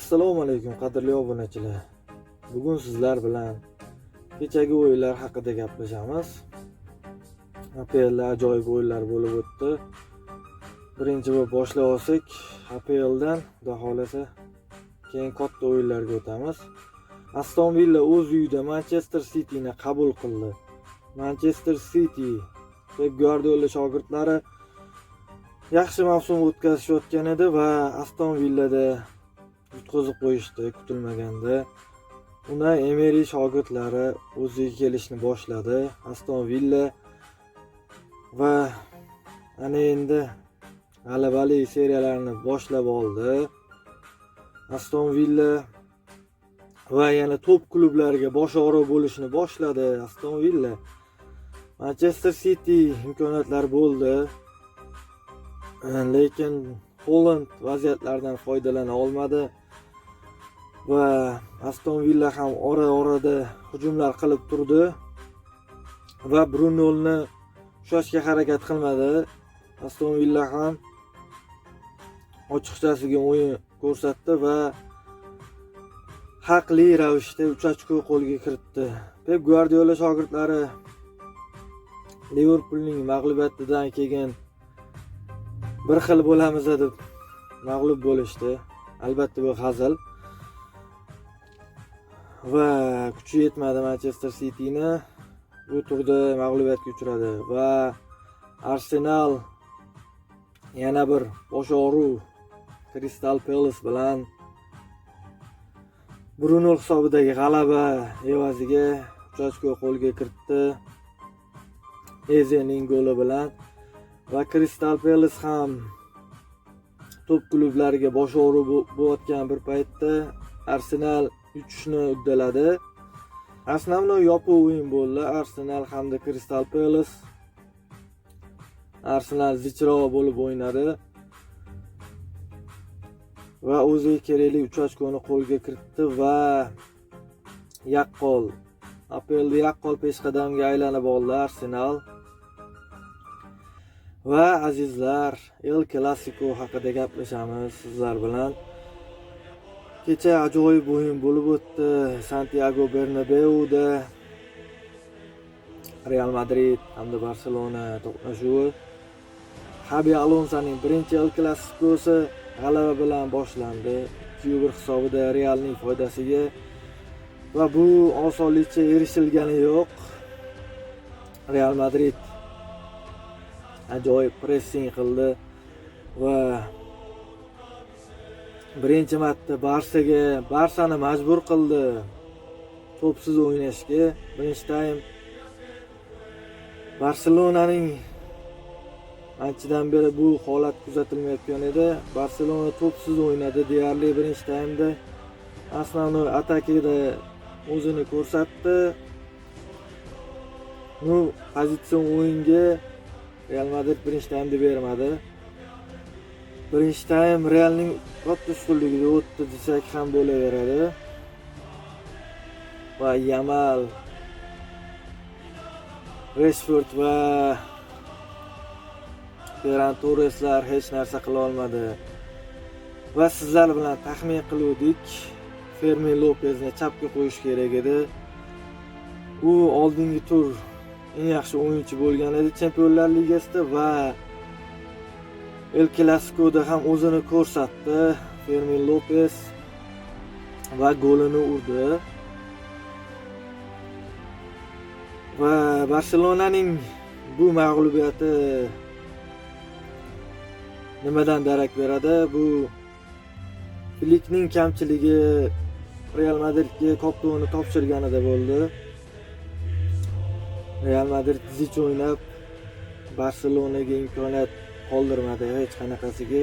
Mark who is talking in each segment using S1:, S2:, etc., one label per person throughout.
S1: Assalomu alaykum, qadrli obunachilar. Bugun sizlar bilan kechagi o'yinlar haqida gaplashamiz. APLda ajoyib o'yinlar bo'lib o'tdi. Birinchi bo'lib boshlab olsak, APLdan, Xudo xohlasa, keyin katta o'yinlarga o'tamiz. Aston Villa o'z uyida Manchester Cityni qabul qildi. Manchester City, Pep Guardiola shogirdlari yaxshi mavsum o'tkazishayotgan edi va Aston Villada yutqazib qo'yishdi kutilmaganda. Unai Emery shogirdlari o'ziga kelishni boshladi. Aston Villa va ana endi g'alabali seriyalarni boshlab oldi. Aston Villa va yana top klublarga bosh og'riq bo'lishni boshladi Aston Villa. Manchester City imkoniyatlar bo'ldi. Lekin Holand vaziyatlardan foydalana olmadi va Aston Villa ham ora-orada hujumlar qilib turdi va Brunoni ushlashga harakat qilmadi. Aston Villa ham ochiqchasiga o'yin ko'rsatdi va haqli ravishda 3 ochko qo'lga kiritdi. Pep Guardiola shogirdlari Liverpoolning mag'lubiyatidan keyin bir xil bo'lamiz deb mag'lub bo'lishdi. Albatta, bu hazil. Va kuchi yetmadi Manchester Cityni, bu turda mag'lubiyatga uchradi va Arsenal yana bir bosh og'riq, Crystal Palace bilan 1-0 hisobidagi g'alaba evaziga 3 ochko qo'lga kiritdi Ezening goli bilan. Va Crystal Palace ham top klublariga bosh og'riq bo'layotgan bir paytda Arsenal yutishni uddaladi. Основной yopiq o'yin bo'ldi. Arsenal hamda Crystal Palace. Arsenal zichroq bo'lib o'ynadi va o'ziga kerakli 3 ochkoni qo'lga kiritdi va yaqqol APLda yaqqol peshqadamga aylanib oldi Arsenal. Va azizlar, El Clasico haqida gaplashamiz sizlar bilan. Kecha ajoyib o'yin bo'lib o'tdi. Santiago Bernabeuda Real Madrid hamda Barselona to'qnashuvi. Xabi Alonsoning birinchi El Clasicosi g'alaba bilan boshlandi. 2-1 hisobida Realning foydasiga va bu osonlikcha erishilgani yo'q. Real Madrid ajoyib pressing qildi va birinchi marta Barsani majbur qildi to'psiz o'ynashga. Birinchi taym Barselonaning anchadan beri bu holat kuzatilmayotgan edi. Barselona to'psiz o'ynadi deyarli birinchi taymda. Основной atakada o'zini ko'rsatdi. Ну, pozitsion o'yinga Real Madrid birinchi taymda bermadi. Birinchi taym Realning katta ustunligida o'tdi desak ham bo'laveradi. Va Yamal, Reshford va Ferran Torreslar hech narsa qila olmadi. Va sizlar bilan taxmin qiluvdik, Fermin Lopezni chapga qo'yish kerak edi. U oldingi tur eng yaxshi o'yinchi bo'lgan edi Chempionlar Ligasida va El Clasicoda ham o'zini ko'rsatdi Fermin Lopes va golini urdi. Va Barselonaning bu mag'lubiyati nimadan darak beradi? Bu Flikning kamchiligi Real Madridga koptokni topshirganida bo'ldi. Real Madrid zich o'ynab, Barselonaga imkoniyat qoldirmadi hech qanaqasiga.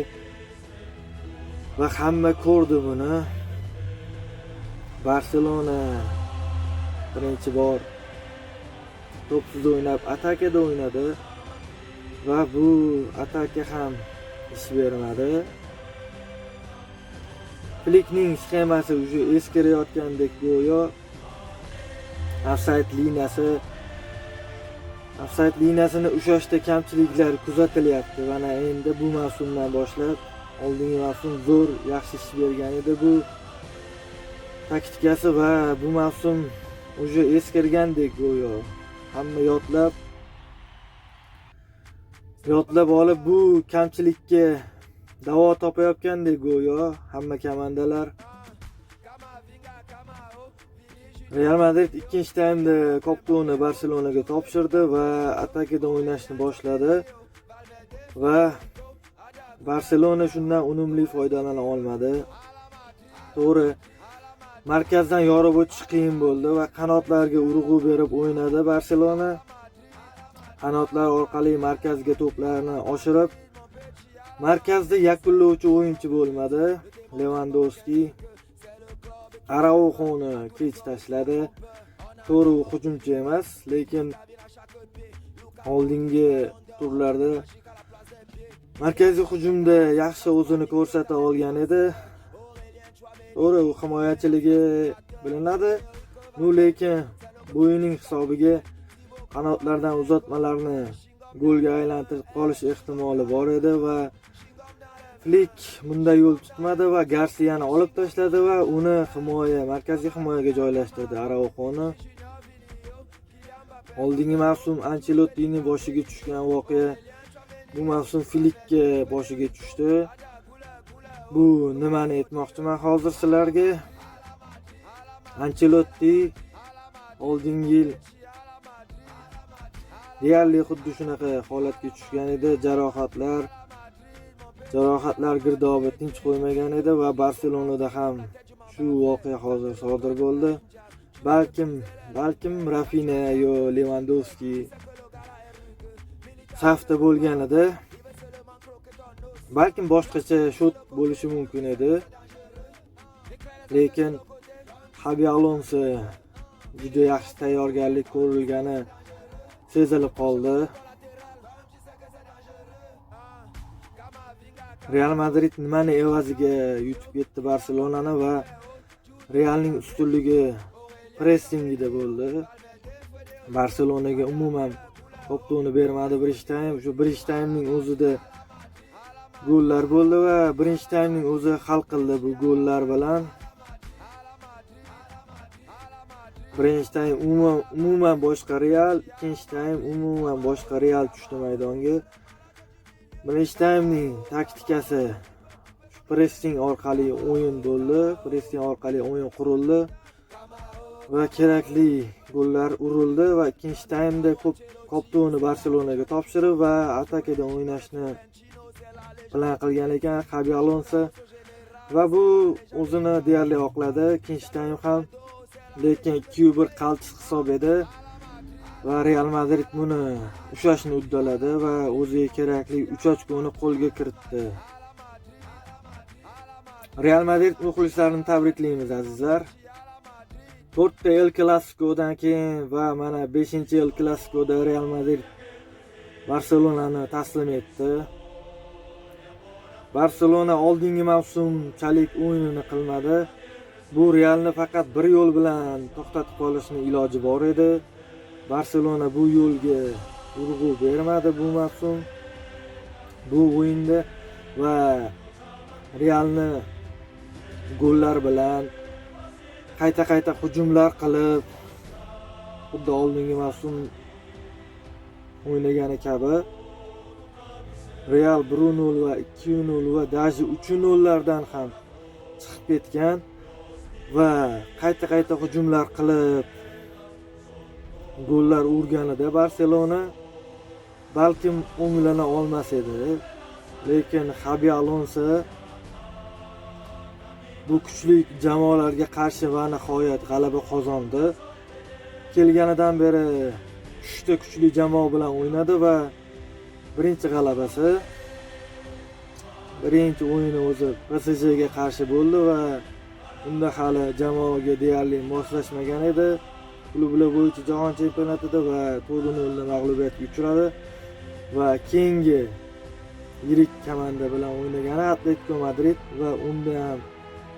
S1: Va hamma ko'rdi buni. Barselona birinchi bor to'psiz o'ynab, atakada o'ynadi va bu ataka ham ish bermadi. Flikning sxemasi уже eskirayotgandek go'yo. Ofsayd liniyasini ushlashda kamchiliklar kuzatilyapti. Mana endi bu mavsumdan boshlab, oldingi mavsum zo'r, yaxshi ish bergan edi bu. Taktikasi va bu mavsum уже eskirgandek go'yo. Hamma yodlab olib bu kamchilikka davo topayotgandek go'yo hamma komandalar. Real Madrid ikkinchi taymda koptoni Barselonaga topshirdi va atakada o'ynashni boshladi va Barselona shundan unumli foydalana olmadi. To'g'ri, markazdan yorib o'tish qiyin bo'ldi va qanotlarga urg'u berib o'ynadi Barselona. Qanotlar orqali markazga to'plarni oshirib, markazda yakunlovchi o'yinchi bo'lmadi. Levandovski Arauxoni kech tashladi. To'g'ri, u hujumchi emas, lekin oldingi turlarda markaziy hujumda yaxshi o'zini ko'rsata olgan edi. To'g'ri, u himoyachiligi bilinadi, lekin bo'yining hisobiga qanotlardan uzatmalarni golga aylantirib qolish ehtimoli bor edi va Flik bunda yo'l tutmadi va Garsiyani olib tashladi va uni markaziy himoyaga joylashtirdi Arauxoni. Oldingi mavsum Anchelottining boshiga tushgan voqea bu mavsum Flikka boshiga tushdi. Bu nimani aytmoqchiman hozir sizlarga? Ancelotti oldingi yil deyarli xuddi shunaqa holatga tushgan edi. Jarohatlar girdobi tinch qo'ymagan edi va Barselonada ham shu voqea hozir sodir bo'ldi. Balkim Rafinha yo Levandovski safda bo'lganida balkim boshqacha shot bo'lishi mumkin edi. Lekin Xabi Alonso juda yaxshi tayyorgarlik ko'rilgani sezilib qoldi. Real Madrid nimani evaziga yutib ketdi Barselonani va Realning ustunligi pressingida bo'ldi. Barselonaga umuman to'pni bermadi birinchi taym. Shu birinchi taymning o'zida gollar bo'ldi va birinchi taymning o'zi hal qildi bu gollar bilan. Birinchi taym umuman boshqa Real, ikkinchi taym umuman boshqa Real tushdi maydonga. Birinchi taymning taktikasi pressing orqali o'yin bo'ldi, pressing orqali o'yin qurildi va kerakli gollar urildi va ikkinchi taymda ko'p koptoni Barselonaga topshirib va atakada o'ynashni plan qilgan ekan Xabi Alonso va bu o'zini deyarli oqladi ikkinchi taym ham, lekin 2-1 qaltis hisob edi va Real Madrid buni ushlashni uddaladi va o'ziga kerakli 3 ochkoni qo'lga kiritdi. Real Madrid muxlislarini tabriklaymiz azizlar. 4 ta El Clasicodan keyin va mana 5-El Clasicoda Real Madrid Barselonani taslim etdi. Barselona oldingi mavsumchalik o'yinini qilmadi. Bu Realni faqat bir yo'l bilan to'xtatib qolishning iloji bor edi. Barselona bu yo'lga urg'u bermadi bu mavsum, bu o'yinda va Realni gollar bilan qayta-qayta hujumlar qilib, xuddi oldingi mavsum o'ynagani kabi Real 1-0 va 2-0 va даже 3-0lardan ham chiqib ketgan va qayta-qayta hujumlar qilib gollar urganida Barselona balkim o'nglana olmas edi. Lekin Xabi Alonso bu kuchli jamoalarga qarshi va nihoyat g'alaba qozondi. Kelganidan beri 3 ta kuchli jamoa bilan o'ynadi va birinchi g'alabasi, birinchi o'yini o'zi PSJga qarshi bo'ldi va unda hali jamoaga deyarli moslashmagan edi. Klublar bo'yicha jahon chempionatida va 4-0 mag'lubiyatga uchradi va keyingi yirik komanda bilan o'ynagani Atletico Madrid va unda ham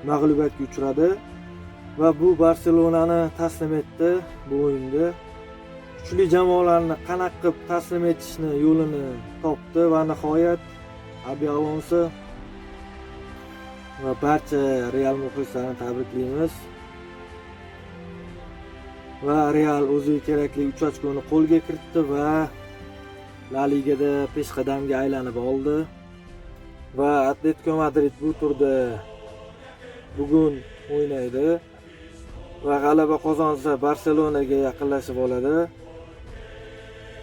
S1: mag'lubiyatga uchradi va bu Barselonani taslim etdi bu o'yinda. Kuchli jamoalarni qanaqa qilib taslim etishni yo'lini topdi va nihoyat Xabi Alonso va barcha Real muxlislarini tabriklaymiz. Va Real o'ziga kerakli 3 ochkoni qo'lga kiritdi va La Ligada peshqadamga aylanib oldi. Va Atletico Madrid bu turda bugun o'ynaydi va g'alaba qozonsa, Barselonaga yaqinlashib oladi.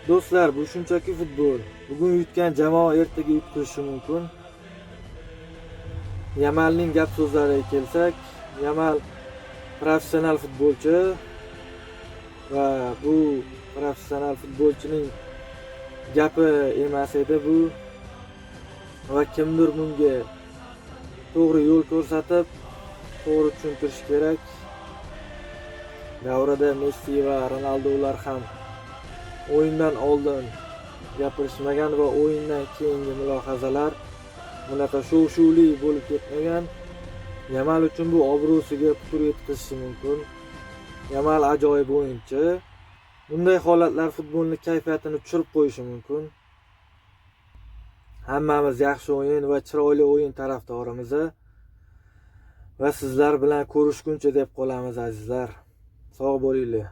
S1: Do'stlar, bu shunchaki futbol. Bugun yutgan jamoa ertaga yutqizishi mumkin. Yamalning gap so'zlariga kelsak, Yamal professional futbolchi va bu professional futbolchining gapi emas edi bu va kimdir bunga to'g'ri yo'l ko'rsatib, to'g'ri tushuntirish kerak. Davrida Messi va Ronaldolar ham o'yindan oldin gapirishmagan va o'yindan keyingi mulohazalar bunaqa shov-shuvli bo'lib ketmagan. Yamal uchun bu obro'siga putur yetkazishi mumkin. Yamal ajoyib o'yinchi. Bunday holatlar futbolni kayfiyatini tushirib qo'yishi mumkin. Hammamiz yaxshi o'yin va chiroyli o'yin tarafdorimiz va sizlar bilan ko'rishguncha deb qolamiz, azizlar. Sog' bo'linglar.